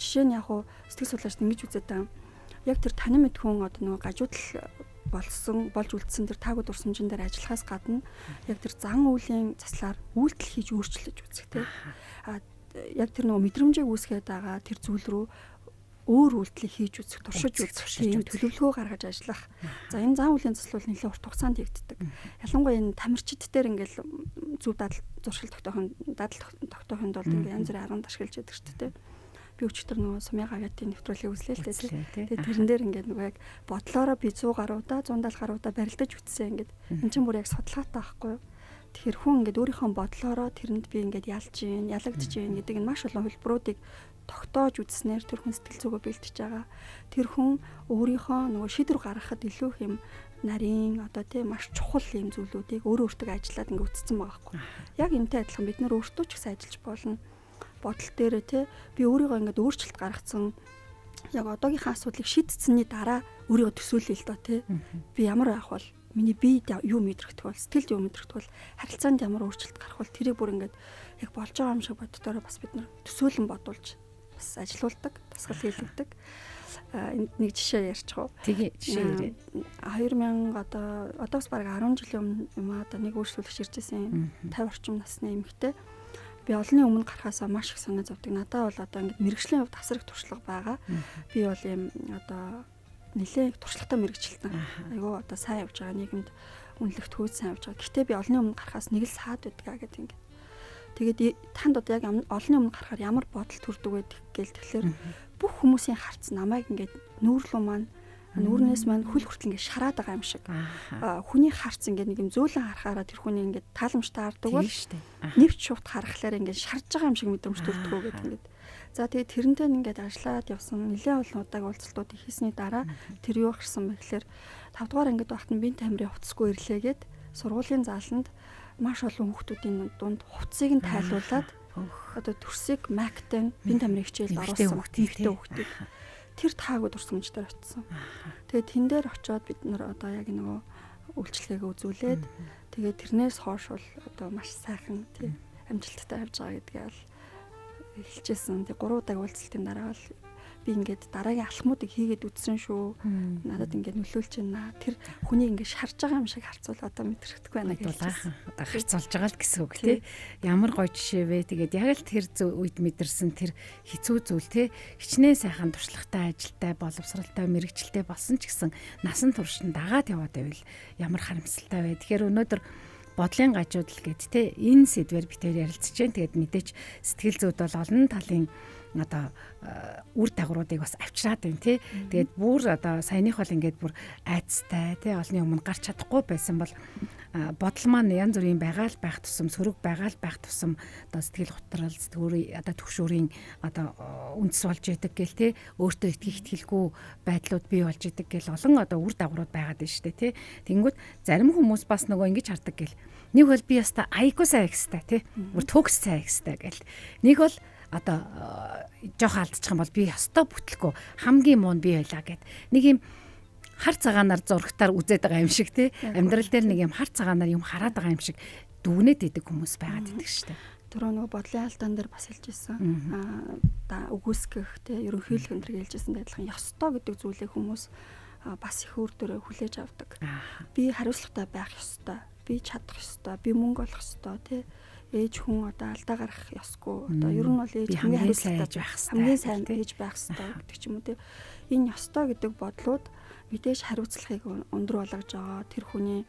Жишээ нь яг хуу сэтгэл судлаач ингэж үзээд байгаа. Яг тэр танин мэд хүн одоо нөгөө гажуудал болсон болж үлдсэн тэр таагүй дурсамжин дээр ажиллахаас гадна яг тэр зан үйлийн заслаар үйлдэл хийж өөрчлөж үзэх тий. А яг тэр нөгөө мэдрэмжийг үүсгээд байгаа тэр зүйл рүү өөр үйлдэлийг хийж үзэх, туршиж үзэх, тийм төлөвлөгөө гаргаж ажиллах. За энэ зан үйлийн засал бол нэлээд урт хугацаанд хийгддэг. Ялангуяа энэ тамирчид дээр ингээл зөв дадал зуршил тогтоохын дадал тогтоохын тулд ингээ янз бүрийн арганд ашиглаж яадаг шүү дээ. Би өчигдөр нөгөө сумын гавьяатын нэвтрүүлгийг үзлээ л дээ. Тэгээд тэрэн дээр ингээд нөгөө яг бодлоороо би 100 гаруй удаа 170 гаруй удаа барилдаж үтсэн ингээд эн чинь бүр яг судалгаатай байхгүй юу? Тэгэхээр хүн ингээд өөрийнхөө бодлоороо тэрэнд би ингээд ялж гин, ялагдж гин гэдэг нь маш олон хөлбруудыг тогтоож үзснээр тэр хүн сэтгэл зүгөө бэлтэж байгаа. Тэр хүн өөрийнхөө нөгөө шийдвэр гаргахад илүү их юм нарийн одоо тий маш чухал юм зүйлүүдийг өөрөө өөртөө ажиллаад ингээд үтцсэн байгаа байхгүй. Яг энэтэй адилхан бид нар өөртөө ч гэсэн ажиллаж болно. Бодол дээрээ тий би өөрийгөө ингээд өөрчлөлт гаргацсан яг одоогийнхаа асуудлыг шийдсэний дараа өөрийгөө төсөөлөе л доо тий. Би ямар байх бол миний биед юу мэдрэгдэх бол сэтгэлд юу мэдрэгдэх бол харилцаанд ямар өөрчлөлт гарах бол тэрийг бүр ингээд яг болж байгаа юм шиг боддороо бас бид нар төсөөлөн бодуулж бас ажилуулдаг, тасгал хийлгдэг. Энд нэг жишээ ярьчих уу? Тэгээ жишээ яриа. 2000 одоо одоос бараг 10 жилийн өмнө юм аа одоо нэг өөрчлөлт ирж ирсэн 50 орчим насны эмэгтэй. Би олонний өмнө гарахаасаа маш их санаа зовдөг. Надад бол одоо ингээд мэрэгжлийн хувьд асар их туршлага байгаа. Би бол ийм одоо нэлээд их туршлагатай мэрэгчлээ. Айгуу одоо сайн явж байгаа нийгэмд үнэлэгт хөөц сайн явж байгаа. Гэхдээ би олонний өмнө гарахаас нэг л саад байдаг гэдэг ингээд. Тэгээд танд одоо яг олонний өмнө гарахаар ямар бодол төрдөг вэ гээл тэгэхээр бүх хүмүүсийн харц намайг ингээд нүүрлүү маань нүүрнээс маань хөл хүртэл ингээд шараад байгаа юм шиг. Хүний харц ингээд нэг юм зөөлөн харахаараа тэр хүний ингээд тааламжтай хардаг бол нэвч шувт харахлаар ингээд шарж байгаа юм шиг мэдрэмж төрдөг гэдэг ингээд. За тэгээд тэрнтэй ингээд ажиллаад явсан нэлээд олон удааг уулзалтууд хийсний дараа тэр юу гарсан бэ гэхээр 5 дугаар ангид байхад нь бие тамирын хувцсгүй ирлээгээд сургуулийн зааланд маш олон хүүхдүүдийн дунд хувцсыг нь тайлуулад одоо төрсийг мактай бие тамирын хичээлд оруулсан эмэгтэй хүүхдийг тэр таагүй дурсамж дээр очсон. Тэгээд тэн дээр очиод бид нар одоо яг нөгөө үйлчлэгээ үзүүлээд тэгээд тэрнээс хойш бол одоо маш сайхан тий амжилттай явж байгаа гэдгээ бол хэлжсэн. Тэг 3 удаагийн уулзалтын дараа бол би ингээд дараагийн алхмуудыг хийгээд үтсэн шүү. Надад ингээд нөлөөлж байна. Тэр хүнийг ингээд шарж байгаа юм шиг харцвал одоо мэдрэхдэггүй байна гэж хэлсэн. Одоо харцуулж байгаа л гэсэн үг тий. Ямар гоё жишээ вэ? Тэгээд яг л тэр үед мэдэрсэн тэр хэцүү зүйл тий. Хичнээн сайхан туршлагатай ажилтай, боловсралтай, мэрэгчлээ болсон ч гэсэн насан турш нь дагаад яваад байвал ямар харамсалтай вэ? Тэгэхээр өнөөдөр бодлын гажуудал гэд те энэ сэдвээр бид хоёр ярилцж байна. Тэгээд мэдээч сэтгэл зүйд бол олон талын одоо үр дагавруудыг бас авчираад байна тий. Тэгээд бүр одоо саяных бол ингээд бүр айцтай тий, олонний өмнө гарч чадахгүй байсан бол бодол маань янз бүрийн байгаа л байх тусам, сөрөг байгаа л байх тусам одоо сэтгэл готрол, сэтгүүрийн одоо түгшүүрийн одоо үндэс болж идэг гэл тий, өөртөө итгэх итгэлгүй байдлууд бий болж идэг гэл олон одоо үр дагаврууд байгаад байна шүү дээ тий. Тэнгүүд зарим хүмүүс бас нөгөө ингэж хардаг гэл. Нэг бол би яста айгүй сайн хэвээр тий. Бүр төгс сайн хэвээр гэл. Нэг бол одоо жоох алдчих юм бол би ёстой бүтлэхгүй хамгийн муу нь би байлаа гэд. Нэг юм хар цагаанаар зурагтаар үзээд байгаа юм шиг тий. Амьдрал дээр нэг юм хар цагаанаар юм хараад байгаа юм шиг дүгнээд идэг хүмүүс байгаад идэг шүү дээ. Түрүү нөгөө бодлын алдаан дээр бас хэлж ирсэн. Аа үгүйсгэх тий, ерөнхийлөх энэ төр хэлжсэн адилхан ёстой гэдэг зүйлийг хүмүүс бас их үр дөрөө хүлээж авдаг. Би хариуцлагатай байх ёстой. Би чадах ёстой. Би мөнгө олох ёстой тий. Ээж хүн одоо алдаа гаргах ёсгүй. Одоо ер нь бол ээж хамгийн хариуцлагатай байх ёстой. Хамгийн сайн ээж байх ёстой гэдэг ч юм уу тий. Энэ ёстой гэдэг бодлууд мэдээж хариуцлагыг өндөр болгож байгаа. Тэр хүний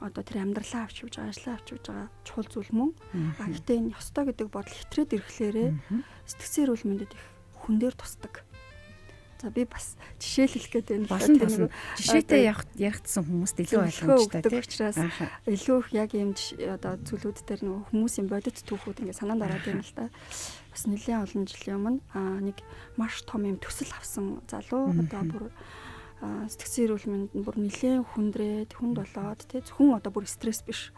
одоо тэр амьдралаа авч явж байгаа, ажлаа авч явж байгаа чухал зүйл мөн. А гэтээ энэ ёстой гэдэг бодол хитрээд ирэхлээрээ сэтгцэн эрүүл мэндэд их хүн дээр тусдаг. За би бас жишээлэх гээд байна. Болно болно. Жишээтэй ярихтсан хүмүүст илүү ойлгомжтой тийм учраас илүү их яг ийм одоо зүйлүүд дээр нөгөө хүмүүсийн бодит түүхүүд ингээд санаанд ороод байна л та. Бас нэлээд олон жилийн өмнө нэг маш том юм төсөл авсан залуу одоо бүр сэтгцэн эрүүл мэнд нь бүр нэлээд хүндрээд хүнд болоод тий, зөвхөн одоо бүр стресс биш.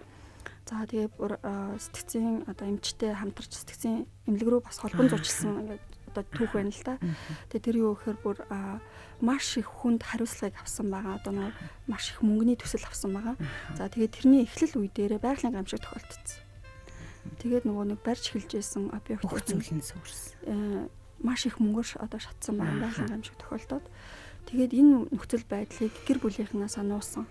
За тэгээ бүр сэтгцэн одоо эмчтэй хамтарч сэтгцэн эмнэлэг рүү бас холбон зурчилсан ингээд одоо түүх байна л да. Тэгээ тэр юу гэхээр бүр маш их хүнд хариуцлагыг авсан байгаа. Одоо нэг маш их мөнгөний төсөл авсан байгаа. За тэгээ тэрний эхлэл үе дээрээ байгалийн гамшиг тохиолдсон. Тэгээд нөгөө нэг барьж эхэлж байсан объект бүх зүйл нь сүрсэн. Маш их мөнгөөр одоо шатсан байгаа, байгалийн гамшиг тохиолдоод. Тэгээд энэ нөхцөл байдлыг гэр бүлийнхнээ сануулсан.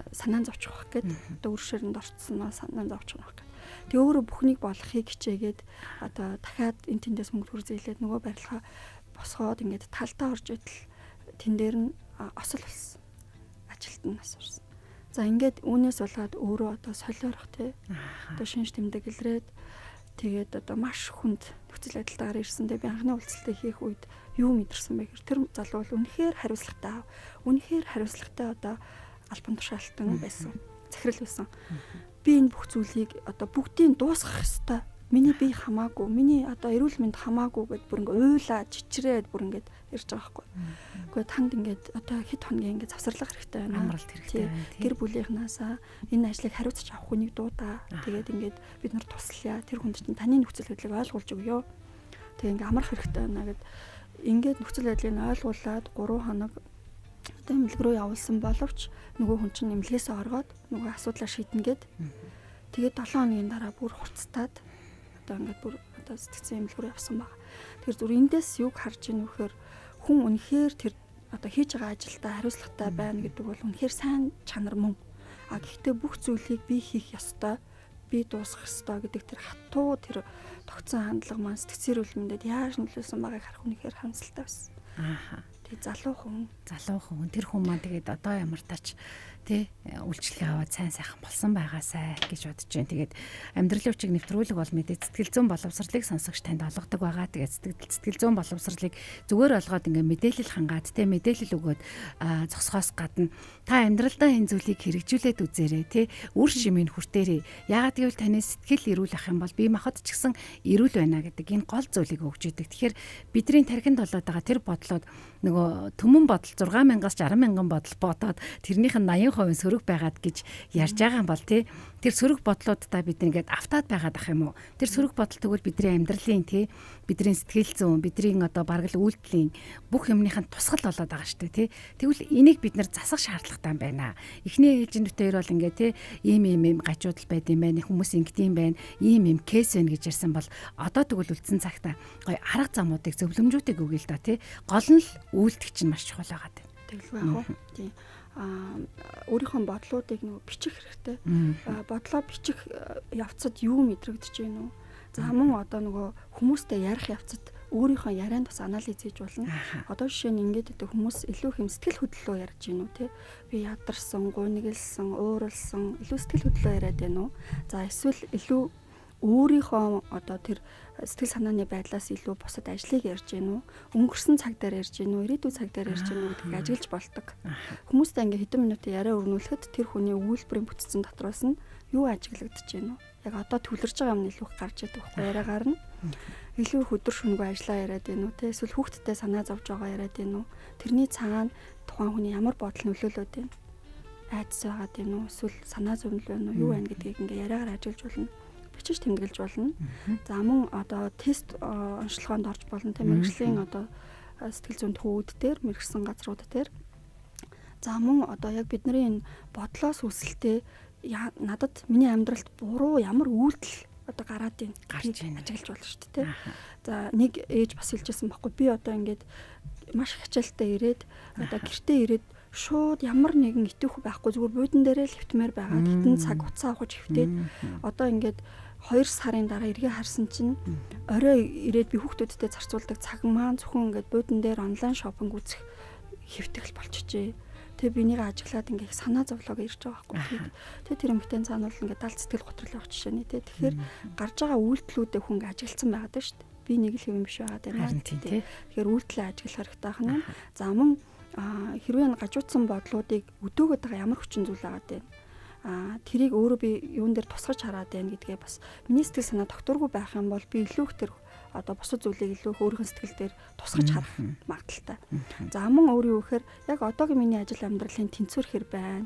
Санаан зовчих байх гээд одоо үр ширэнд орцсноо санаан зовчих байх гээд. Тэгээ өөрөө бүхнийг болохыг хичээгээд одоо дахиад энэ тэндээс мөнгө төр зээлээд нөгөө барилгаа босгоод ингээд талдаа орж идэл тэн дээр нь осол болсон. Ажилт нь нас орсон. За ингээд үүнээс болоод өөрөө одоо солиорох тий. Одоо шинж тэмдэг илрээд тэгээд одоо маш хүнд нөхцөл байдалтайгаар ирсэн. Тэгээ би анхны уулзалтыг хийх үед юу мэдэрсэн бэ гэхээр тэр залуу бол үнэхээр хариуцлагатай. Үнэхээр хариуцлагатай одоо албан тушаалтан байсан. Захирал байсан. Би энэ бүх зүйлийг одоо бүгдийг дуусгах ёстой. Миний бие хамаагүй, миний одоо эрүүл мэнд хамаагүй гэд бүр ингээ уйлаа, чичрээд бүр ингээд ирж байгаа байхгүй. Үгүй танд ингээд одоо хэд хоногийн ингээд завсарлах хэрэгтэй байна. Амралт хэрэгтэй байна. Гэр бүлийнхнаасаа энэ ажлыг хариуцаж авах хүнийг дуудаа. Тэгээд ингээд бид нар туслая. Тэр хүнд чинь таны нөхцөл байдлыг ойлгуулж өгөө. Тэгээ ингээ амрах хэрэгтэй байна гэд ингээд нөхцөл байдлыг ойлгуулад 3 хоног одоо эмнэлэг рүү явуулсан боловч нөгөө хүн чинь эмнэлгээсээ оргоод нөгөө асуудлаа шийднэ гэд. Тэгээд 7 хоногийн дараа бүр хурцтаад одоо ингээд бүр одоо сэтгцэн эмнэлэг рүү явсан баг. Тэгэхээр зүр эндээс юг харж ийн вэхээр хүн үнэхээр тэр одоо хийж байгаа ажилдаа хариуцлагатай байна гэдэг бол үнэхээр сайн чанар мөн. А гэхдээ бүх зүйлийг би хийх ёстой, би дуусгах ёстой гэдэг тэр хатуу тэр тогтсон хандлага маань сэтгцэн эрүүл мэндэд яаж нөлөөлсөн байгааг харах үнэхээр харамсалтай байсан. Ааха. Тэгээ залуу хүн. Залуу хүн. Тэр хүн маань тэгээд одоо ямар тач тий үйлчлэгээ аваад сайн сайхан болсон байгаасай гэж бодож байна. Тэгээд амьдралын үчиг нэвтрүүлэг бол мэдээ сэтгэл зүйн боловсролыг сонсогч танд олгодог байгаа. Тэгээд сэтгэл зүйн боловсролыг зүгээр олгоод ингээ мэдээлэл хангаад тий мэдээлэл өгөөд зогсохоос гадна та амьдралдаа энэ зүйлийг хэрэгжүүлээд үзээрэй тий үр шимийг хүртээрэй. Яагаад гэвэл таны сэтгэл эрүүл ах юм бол бие махбод ч гэсэн эрүүл байна гэдэг энэ гол зүйлийг өгч идэг. Тэгэхээр бидний тархинд болоод байгаа тэр бодлоод нөгөө төмөн бодол 6000-аас 60,000 бодол бодоод тэрнийх нь 80% сөрөг байгаад гэж ярьж байгаа юм бол тий тэр сөрөг бодлуудаа бид ингээд автаад байгаад ах юм уу? Тэр сөрөг бодол тэгвэл бидний амьдралын тий бидний сэтгэл зүйн, бидний одоо бараг л үйлдэлийн бүх юмных нь тусгал болоод байгаа шүү дээ тий. Тэгвэл энийг бид нэр засах шаардлагатай юм байна. Эхний ээлжинд битээр бол ингээд тий ийм ийм ийм гажуудал байд юм байна, хүмүүс ингэдэм байна, ийм ийм кейс байна гэж ярьсан бол одоо тэгвэл үлдсэн цагта гоё арга замуудыг зөвлөмжүүдийг өгье л да тий. Гол нь л үйлдэх чинь маш чухал байгаа тийм. Тэгэлгүй яах вэ? Тийм. Өөрийнхөө бодлуудыг нөгөө бичих хэрэгтэй. Бодлоо бичих явцад юу мэдрэгдэж байна вэ? За мөн одоо нөгөө хүмүүстэй ярих явцад өөрийнхөө ярианд бас анализ хийж болно. Одоо жишээ нь ингээд гэдэг хүмүүс илүү хэм сэтгэл хөдлөлөө ярьж гин үү те. Би ядарсан, гунигэлсэн, ууралсан, илүү сэтгэл хөдлөлөө яриад байна уу? За эсвэл илүү Өөрийнхөө одоо тэр сэтгэл санааны байдлаас илүү бусад ажлыг ярьж гин үү? Өнгөрсөн цаг дээр ярьж гин үү? Ирээдүйн цаг дээр ярьж гин үү гэдгийг ажиглаж болдог. Хүмүүстэй ингээ хэдэн минутын яриа өрнүүлэхэд тэр хүний өгүүлбэрийн бүтцэн дотроос нь юу ажиглагдаж гин үү? Яг одоо төвлөрж байгаа юм нь илүү их гарч идэг байхгүй яриагаар нь. Илүү их өдөр шөнөгүй ажиллаа яриад гин үү? Тэ эсвэл хүүхдтэй санаа зовж байгаа яриад гин үү? Тэрний цаана тухайн хүний ямар бодол нөлөөлөөд байна? Айдас байгаад байна уу? Эсвэл санаа зовнил байна уу? Юу байна гэдгийг ингээ яриагаар ажиглаж болно, бичиж тэмдэглэж болно. За мөн одоо тест онцлогоонд орж болно, тийм, мэргэжлийн одоо сэтгэл зүйн төвүүд дээр, мэргэсэн газрууд дээр. За мөн одоо яг бидний энэ бодлоос үүсэлтэй надад, миний амьдралд буруу ямар үйлдэл одоо гараад байна гарч байна ажиглаж болно шүү дээ. За нэг ээж бас хэлжсэн байхгүй, би одоо ингээд маш их ачаалттай ирээд, одоо гэртээ ирээд шууд ямар нэгэн идэвх байхгүй, зүгээр буудан дээрээ л хэвтмээр байгаа. Хэдэн цаг утсаа авах хэвтээд одоо ингээд 2 сарын дараа эргээ харсан чинь орой ирээд би хүүхдүүдтэй зарцуулдаг цаг маань зөвхөн ингээд буудан дээр онлайн шопинг үзэх хэвтгэл болчихжээ. Тэгээ би энийг ажиглаад ингээ их санаа зовлоог ирж байгаа байхгүй. Тэгээ тэр эмэгтэй цаана бол ингээ далд сэтгэл готрол явах жишээ нэ. Тэгэхээр гарч байгаа үйлдэлүүдээ хүн ингээ ажигласан байгаа даа шүү дээ. Би нэг л юм биш байгаа даа. Тэгэхээр үйлдэлээ ажиглах хэрэгтэй байна. За мөн хэрвээ гажуудсан бодлуудыг өдөөгöd байгаа ямар хүчин зүйл байгаа дээ, тэрийг өөрөө би юун дээр тусгаж хараад байна гэдгээ бас, миний сэтгэл санаа тогтворгүй байх юм бол би илүү их тэр одоо бусад зүйлийг илүү их өөрийнхөө сэтгэл дээр тусгаж харах магадлалтай. За мөн өөр юу гэхээр яг одоогийн миний ажил амьдралын тэнцвэр хэр байна,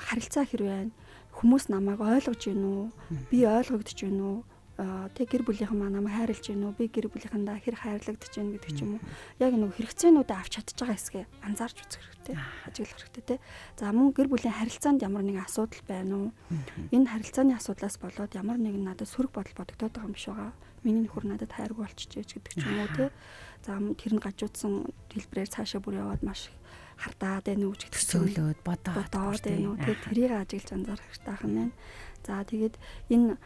харилцаа хэр байна, хүмүүс намайг ойлгож байна уу, би ойлгогдож байна уу, тэг гэр бүлийнхэн маань намайг хайрлаж байна уу, би гэр бүлийнхэндээ хэр хайрлагдаж байна гэдэг ч юм уу. Яг нэг хэрэгцээнүүдээ авч чадж байгаа хэсгээ анзаарч үзэх хэрэгтэй, ажиглах хэрэгтэй те. За мөн гэр бүлийн харилцаанд ямар нэгэн асуудал байна уу? Энэ харилцааны асуудлаас болоод ямар нэгэн надад сөрөг бодол бодогдоод байгаа юм биш байгаа. Миний нөхөр надад хайргүй болчихжээ ч гэдэг ч юм уу те. За тэр нь гажуудсан хэлбэрээр цаашаа бүр яваад маш их хардаад байна уу ч гэдэг, төсөөлөөд бодоод байна уу те. Тэрийг ажиглаж анзаарах хэрэгтэй байна. За тэгээд энэ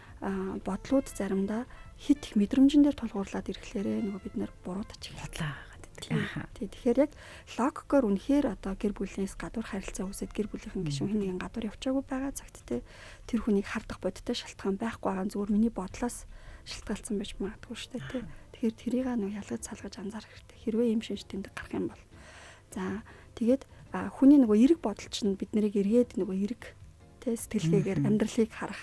бодлууд заримдаа хит их мэдрэмжэн дээр тулгуурлаад ирэхлээрээ нөгөө бид нэр буруудаж худлаа байгаад байдаг. Тий, тэгэхээр яг логикоор үнэхээр одоо гэр бүлээс гадуур харилцаа үүсээд гэр бүлийнхэн гишүүн хэн нэгэн гадуур явчаагүй байгаа цагт те, тэр хүнийг хардах бодиттой шалтгаан байхгүй байгаа, зүгээр миний бодлоос шалтгаалсан байж магадгүй шүү дээ те. Тэгэхээр тэрийг нөгөө ялгаж салгаж анзаарах хэрэгтэй. Хэрвээ ийм шинж тэмдэг гарах юм бол. За тэгээд хүний нөгөө эерэг бодол чинь бид нарыг эргээд нөгөө эерэг тэ сэтгэлгээгээр амьдралыг харах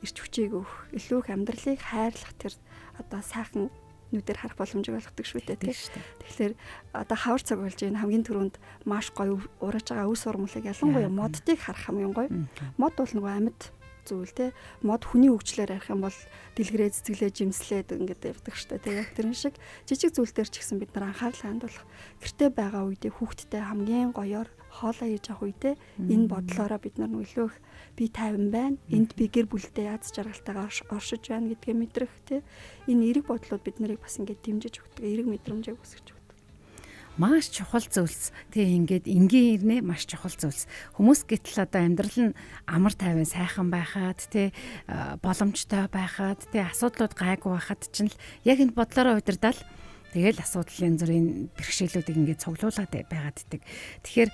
эрч хүчийг өгөх, илүү их амьдралыг хайрлах тэр одоо сайхан нүдээр харах боломжийг олгодог шүү дээ тий. Тэгэхээр одоо хавар цаг болж байна. Хамгийн түрүүнд маш гоё уураж байгаа өвс урмлыг, ялангуяа моддыг харах хамгийн гоё. Мод бол нөгөө амьд зүйл те. Мод хүний хөгжлөөр арих юм бол дэлгэрээ цэцгэлээ жимслээд ингээд явдаг штэ те. Яг тэрэн шиг жижиг зүйл дээр ч гэсэн бид нар анхаарал хандуулах. Гэрте байгаа үедээ хүүхдтэй хамгийн гоёор хоолоо хийж авах үедээ энэ бодлоороо бид нар илүү их би тайван байна. Энд би гэр бүлдээ яаз жаргалтайгаа оршиж байна гэдгээ мэдрэх те. Энэ эерэг бодлууд бид нарыг бас ингээд дэмжиж өгдөг. Эерэг мэдрэмжийг үүсгэж өгдөг. Маш чухал зүйлс. Тэг ингээд энгийн ирнэ, маш чухал зүйлс. Хүмүүс гэтэл одоо амьдрал нь амар тайван сайхан байхад тэ, боломжтой байхад тэ, асуудлууд гайгүй байхад чинь л яг энэ бодлороо удирдал тэгэл асуудал янз бүрийн бэрхшээлүүдийг ингээд цуглуулад байгаад идэг. Тэгэхээр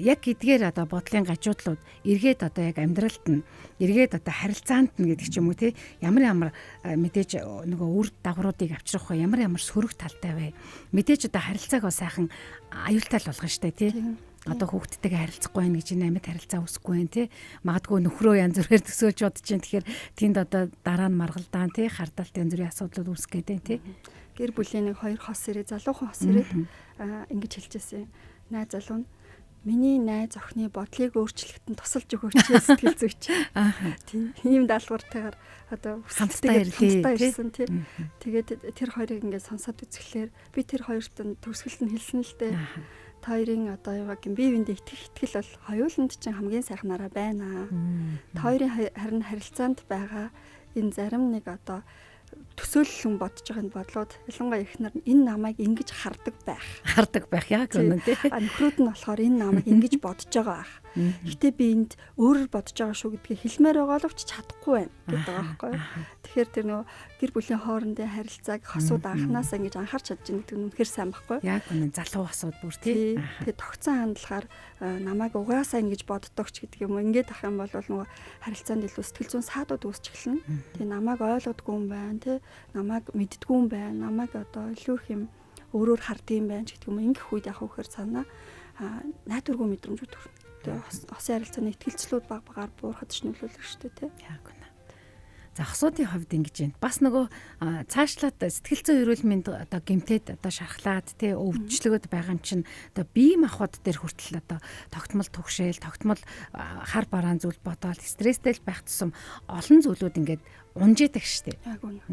яг эдгээр одоо бодлын гажуудлууд эргээд одоо яг амьдралд нь, эргээд одоо харилцаанд нь гэдэг ч юм уу те, ямар ямар мэдээж нөгөө үр дагавруудыг авчрах вэ, ямар ямар сөрөг талтай вэ? Мэдээж одоо харилцааг бас сайхан аюултай л болгоно штэ тий. Одоо хүүхдтэйгээ харилцахгүй байх гэж энэ амьд харилцаа үүсэхгүй байх тий. Магадгүй нөхрөө янз бүрээр төсөөлж бодож чинь, тэгэхээр тэнд одоо дараа нь маргалдаан тий, хардалт, янз бүрийн асуудлууд үүсэх гэдэг тий. Гэр бүлийн нэг хоёр хос ирээ, залуухан хос ирээд ингэж хэлжсэн. Найз залуу нь миний найз охины бодлыг өөрчлөхөд нь тусалж өгөөч, сэтгэл зүйч. Тийм ийм даалгавартайгаар одоо хамтдаа ирлээ ирсэн тий. Тэгээд тэр хоёрыг ингээд сонсоод үзэхлээр би тэр хоёрт нь төгсгөлт нь хэлсэн л дээ. Та хоёрын одоо яг бие биендээ итгэх итгэл бол хоёуланд чинь хамгийн сайхнараа байна. Та хоёрын харин харилцаанд байгаа энэ зарим нэг одоо Төсөөллөн бодож байгаа энэ бодлууд ялангуяа эхнэр нь энэ намайг ингэж хардаг байх. Хардаг байх яг үнэн тий. А нөхрүүд нь болохоор энэ намайг ингэж бодож байгаа байх. Гэтэ би энд өөрөөр бодож байгаа шүү гэдгийг хэлмээр байгаа боловч чадахгүй байна гэдэг байгаа байхгүй юу. Тэгэхээр тэр нөгөө гэр бүлийн хоорондын харилцааг хосууд анханасаа ингэж анхаарч чадж байгаа гэдэг нь үнэхээр сайн байхгүй юу. Яг үнэн, залуу хосууд бүр тий. Тэгээ тогтсон хандлагаар намайг угаасаа ингэж боддог ч гэдэг юм уу. Ингээд ах юм бол нөгөө харилцаанд илүү сэтгэл зүйн саадууд үүсч эхэлнэ. Тэгээ намайг ойлгодгүй юм байна тий. Намайг мэддгүй юм байна. Намайг одоо илүү их юм өөрөөр хардсан юм байна ч гэдэг юм уу. Ингэх үед яг хөөхөр цаанаа найдваргүй мэдрэмжүүд төрнө. Тэгээ хосын харилцааны итгэлцлүүд баг багаар буурахад ч нөлөөлөх шүү дээ тий. Яг үнэ. За, хосуудын хувьд ингэж байна. Бас нөгөө цаашлаад сэтгэл зүйн эрүүл мэнд одоо гэмтээд одоо шархлаад тий өвчлөгөд байгаа юм чинь одоо бие махбод дээр хүртэл одоо тогтмол түгшээл, тогтмол хар бараан зүйл бодоол, стресстэй л байх тусам олон зүйлүүд ингээд унжээдэг штеп. Яг үнэ.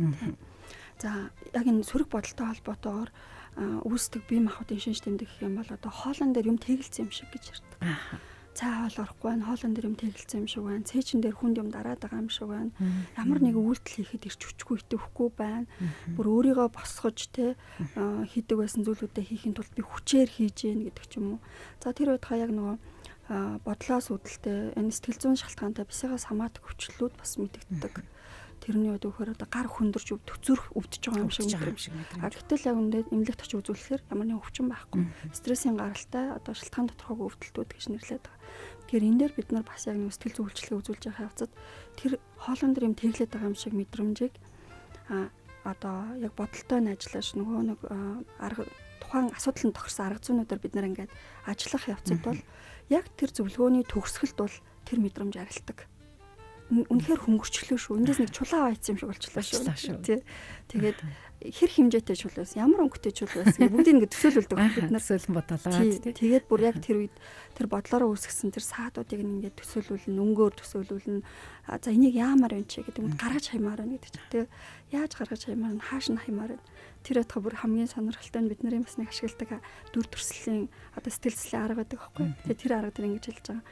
За, яг энэ сөрөг бодолтой холбоотойгоор үүсдэг бие махбодын шинж тэмдэг гэх юм бол одоо хоолон дээр юм тэгэлцсэн юм шиг гэж ярьдаг. Цай хоол орохгүй байна, хоолон дээр юм тэгэлцсэн юм шиг байна, цээжин дээр хүнд юм дараад байгаа юм шиг байна. Ямар нэгэн үйлдэл хийхэд ирч хүчгүй, итэвхгүй байна. Бүр өөрийгөө босгож те хийдэг байсан зүйлүүдээ хийхин тулд би хүчээр хийж гин гэдэг ч юм уу. За, тэр үед яг нөгөө бодлоос үүдэлтэй энэ сэтгэл зүйн шалтгаантай бисаагаас хамаадаг өвчлөлүүд бас мэдэгддэг. Тэрний үед өгөхөр одоо гар хөндөрч өвдөх, зүрх өвдөж байгаа юм шиг мэдрэмж. А гэтэл яг үндэ эмнэлэгт очиж үзүүлэхээр ямар нэгэн өвчин байхгүй. Стрессийн гаралтай одоо шалтгаан тодорхойгүй өвдөлтүүд гэж нэрлэдэг байгаа. Тэгэхээр энэ дээр бид нар бас яг нэг сэтгэл зүйн үйлчилгээ үзүүлж явах явцад тэр хоолон дээр юм тэглээд байгаа юм шиг мэдрэмжийг одоо яг бодолтой нь ажиллаж нөгөө нэг арга тухайн асуудал нь тохирсон арга зүйнүүдээр бид нар ингээд ажиллах явцад бол яг тэр зөвлөгөөний төгсгөлд бол тэр мэдрэмж арилдаг. Үнэхээр хөнгөрчлөө шүү. Эндээс нэг чулаа аваайцсан юм шиг болчлоо шүү. Тий. Тэгээд хэр хэмжээтэй чулуу байсан, ямар өнгөтэй чулуу байсан бүгдийг ингээд төсөөлүүлдэг бид нар. Төсөөлөн бодлоо тий. Тэгээд бүр яг тэр үед тэр бодлороо үүсгэсэн тэр саадуудыг ингээд төсөөлүүлнэ, өнгөөр төсөөлүүлнэ. За, энийг яамаар юм чи гэдэг юм, гаргаж хаймаар байна гэдэг чинь. Тэгээ яаж гаргаж хаймаар нь, хааш нь хаймаар байна. Тэр байтугай бүр хамгийн сонирхолтой нь бидний бас нэг ашигладаг дүр төрслийн одоо сэтгэл зүйн арга байдаг байхгүй. Тэгээ тэр арга дээр ингэж хэлж байгаа,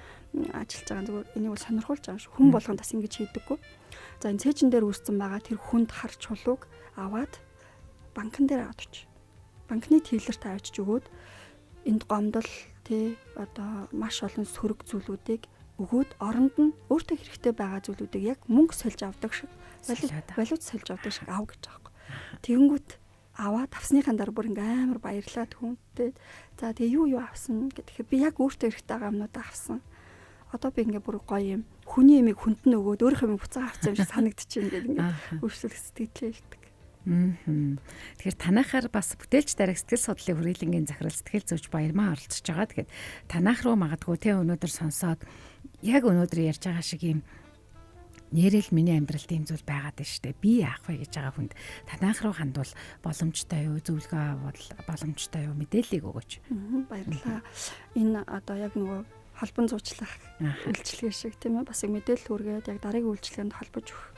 ажиллаж байгаа, зүгээр энийг бол сонирхуулж байгаа шүү. Хүн болгонд бас ингэж хийдэггүй. За, энэ цээжин дээр үүссэн байгаа тэр хүнд хар чулууг аваад банкн дээр аваад очив. Банкны тийлэрт авчиж өгөөд энд гомдол тий одоо маш олон сөрөг зүйлүүдийг өгөөд оронд нь өөртөө хэрэгтэй байгаа зүйлүүдийг яг мөнгө сольж авдаг шиг, валют сольж авдаг шиг ав гэж байгаа байхгүй. Тэгэнгүүт аваад авсныхаа дараа бүр ингээм амар баярлаад хүнтэй. За, тэгээ юу юу авсан гэхээр би яг өөртөө хэрэгтэй байгаа юмнуудаа авсан. Одоо би ингээ бүр гоё юм. Хүний ямиг хүнд нь өгөөд өөрийнхөө юм буцаа авсан юм шиг санагдчихэв гэдэг ингээ өөрчлөлт сэтгэлээ хэлдэг. Тэгэхээр танахаар бас бүтээлч дараг сэтгэл судлалын хүрээлэнгийн захирал сэтгэл зүйч Баярмаа оролцож байгаа. Тэгэхээр танах руу магадгүй те өнөөдөр сонсоод яг өнөөдөр ярьж байгаа шиг юм нэрэл миний амьдралд ийм зүйл байгаад байна штэ. Би яах вэ гэж байгаа хүнд танах руу хандвал боломжтой юу? Зөвлөгөө авал боломжтой юу? Мэдээллийг өгөөч. Баярлалаа. Энэ одоо яг нөгөө холбон зуучлах үйлчилгээ шиг тийм ээ, бас яг мэдээлэл хүргээд яг дараагийн үйлчилгээнд холбож өгөх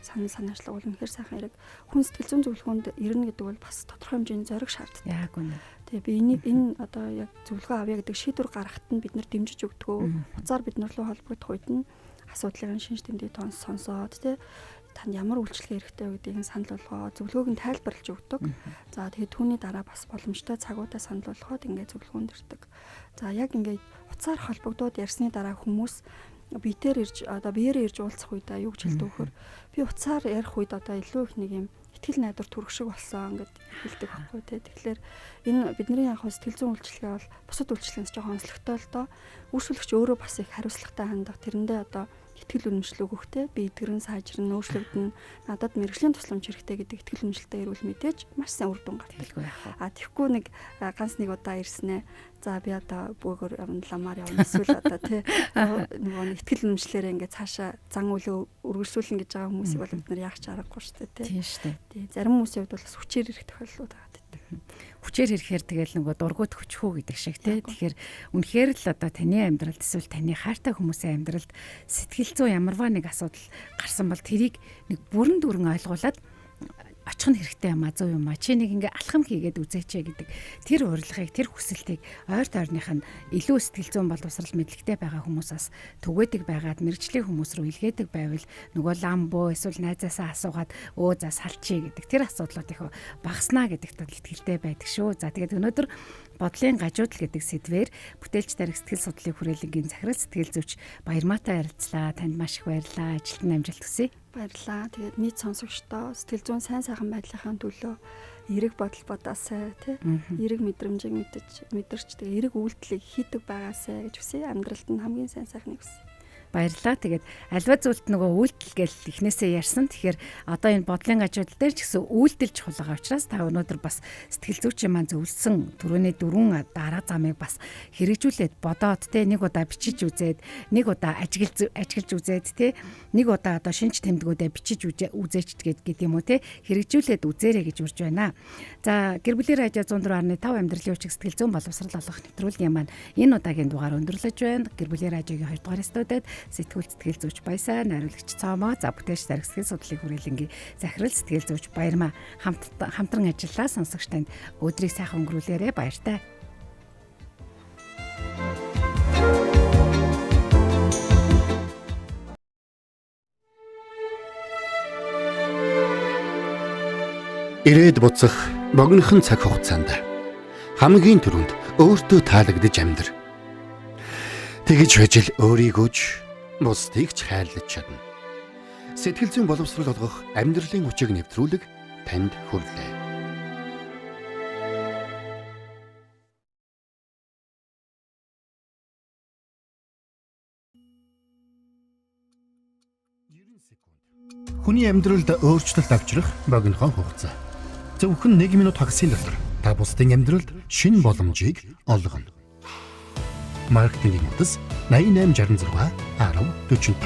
санал санаачлаг бол үнэхээр сайхан хэрэг. Хүн сэтгэл зүйн зөвлөгөөнд ирнэ гэдэг бол бас тодорхой хэмжээний зориг шаарддаг. Яг үнэ. Тэгээ би энийг энэ одоо яг зөвлөгөө авъя гэдэг шийдвэр гаргахад нь бид нар дэмжиж өгдөг. Уцаар бид нар руу холбогдох үед нь асуудлын шинж тэмдгийг сонсоод тий танд ямар үйлчилгээ хэрэгтэй вэ гэдгийг санал болгоо, зөвлөгөөг нь тайлбарлаж өгдөг. За, тэгээд түүний дараа бас боломжтой цагуудаа санал болгоод ингээд зөвлөгөөнд ирдэг. За, яг ингээд уцаар холбогдоод ярьсны дараа хүмүүс биетээр ирж одоо биеэрээ ирж уулзах үедээ юу гэж хэлдэг вөхөр, би уцаар ярих үед одоо илүү их нэг юм итгэл найдвар төрөх шиг болсон гэд хэлдэг байхгүй тий. Тэгэхээр энэ бидний яг сэтгэл зүйн үйлчилгээ бол бусад үйлчилгээнээс жоохон онцлогтой л доо. Үйлчлэгч өөрөө бас их хариуцлагатай хандах, тэрэндээ одоо итгэл үнэмшил өгөх те, би эдгэрэн сайжирна, өөрчлөгдөн, надад мэргэжлийн тусламж хэрэгтэй гэдэг итгэл үнэмшилтэй ирүүл мэдээж маш сайн үр дүн гардаг. А тэгэхгүй нэг ганц нэг удаа ирснэ. За, би одоо бөөгөр явна, ламаар явна, эсвэл одоо тий нөгөө нэг итгэл үнэмшлээрээ ингээд цаашаа зан үлээ үргэлжлүүлнэ гэж байгаа хүмүүсийг бол бид нар яах ч аргагүй шүү дээ тий. Тийм шүү дээ. Тий, зарим хүмүүсийн хувьд бол бас хүчээр ирэх тохиолдлууд байгаа. Хүчээр ирэхээр тэгэл нөгөө дургуут хүчхүү гэдэг шиг тий. Тэгэхээр үнэхээр л одоо таны амьдралд эсвэл таны хайртай хүмүүсийн амьдралд сэтгэл зүй ямарваа нэг асуудал гарсан бол тэрийг нэг бүрэн дүүрэн ойлгуулад Очих нь хэрэгтэй юм а, зөв юм а. Чи нэг ингээ алхам хийгээд үзээч гэдэг тэр урилгыг, тэр хүсэлтийг ойр тойрных нь илүү сэтгэл зүйн боловсрал мэдлэгтэй байгаа хүмүүсээс түгээдэг байгаад мэргэжлийн хүмүүс рүү илгээдэг байвал нөгөө лам бөө эсвэл найзаасаа асуугаад өө за салчий гэдэг тэр асуудлууд их багаснаа гэдэгт бол итгэлтэй байдаг шүү. За тэгээд өнөөдөр бодлын гажуудал гэдэг сэдвээр бүтээлч дарих сэтгэл судлалын хүрээлэнгийн захирал сэтгэл зүйч Баярмаатай ярилцлаа. Танд маш их баярлалаа. Ажилд нь амжилт хүсье. Баярлалаа. Тэгээд нийт сонсогчдоо сэтгэл зүйн сайн сайхан байдлынхаа төлөө эерэг бодол бодоосай, тий. Эерэг мэдрэмжийг мэдэж мэдэрч тэгээ эерэг үйлдэлийг хийдэг байгаасай гэж хүсье. Амьдралд нь хамгийн сайн сайхныг хүсье. Баярлалаа. Тэгээд альва зүйлд нөгөө үйлдэл гэл эхнээсээ ярьсан. Тэгэхээр одоо энэ бодлын гажуудал дээр ч гэсэн үйлдэл чухал байгаа учраас та өнөөдөр бас сэтгэл зүйчийн маань зөвлөсөн түрүүний дөрвөн дарга замыг бас хэрэгжүүлээд бодоод те нэг удаа бичиж үзээд, нэг удаа ажиглаж ажиглаж үзээд те нэг удаа одоо шинж тэмдгүүдээ бичиж үзээч гэдэг юм уу те хэрэгжүүлээд үзээрэй гэж урьж байна. За гэр бүлийн радио 104.5 амьдралын үчиг сэтгэл зүйн боловсрал олгох нэвтрүүлгийн маань энэ удаагийн дугаар өндөрлөж байна. Гэр бүлийн радиогийн 2 дугаар студид сэтгүүл сэтгэл зүйч Баясаа, найруулагч Цоомоо, за бүтээлч дарих сэтгэл судлалын хүрээлэнгийн захирал сэтгэл зүйч Баярмаа хамтран ажиллаа. Сонсогч танд өдрийг сайхан өнгөрүүлээрэй. Баяртай. Ирээд буцах богинохон цаг хугацаанд хамгийн түрүүнд өөртөө таалагдж амьдр. Тэгж байж л өөрийгөө ч бусдыг ч хайрлаж чадна. Сэтгэл зүйн боловсрол олгох амьдралын хүчийг нэвтрүүлэг танд хүрлээ. Хүний амьдралд өөрчлөлт авчрах богинохон хугацаа. Зөвхөн 1 минут хагасын дотор та бусдын амьдралд шинэ боломжийг олгоно. Маркетингийн утас 88 66 10 45.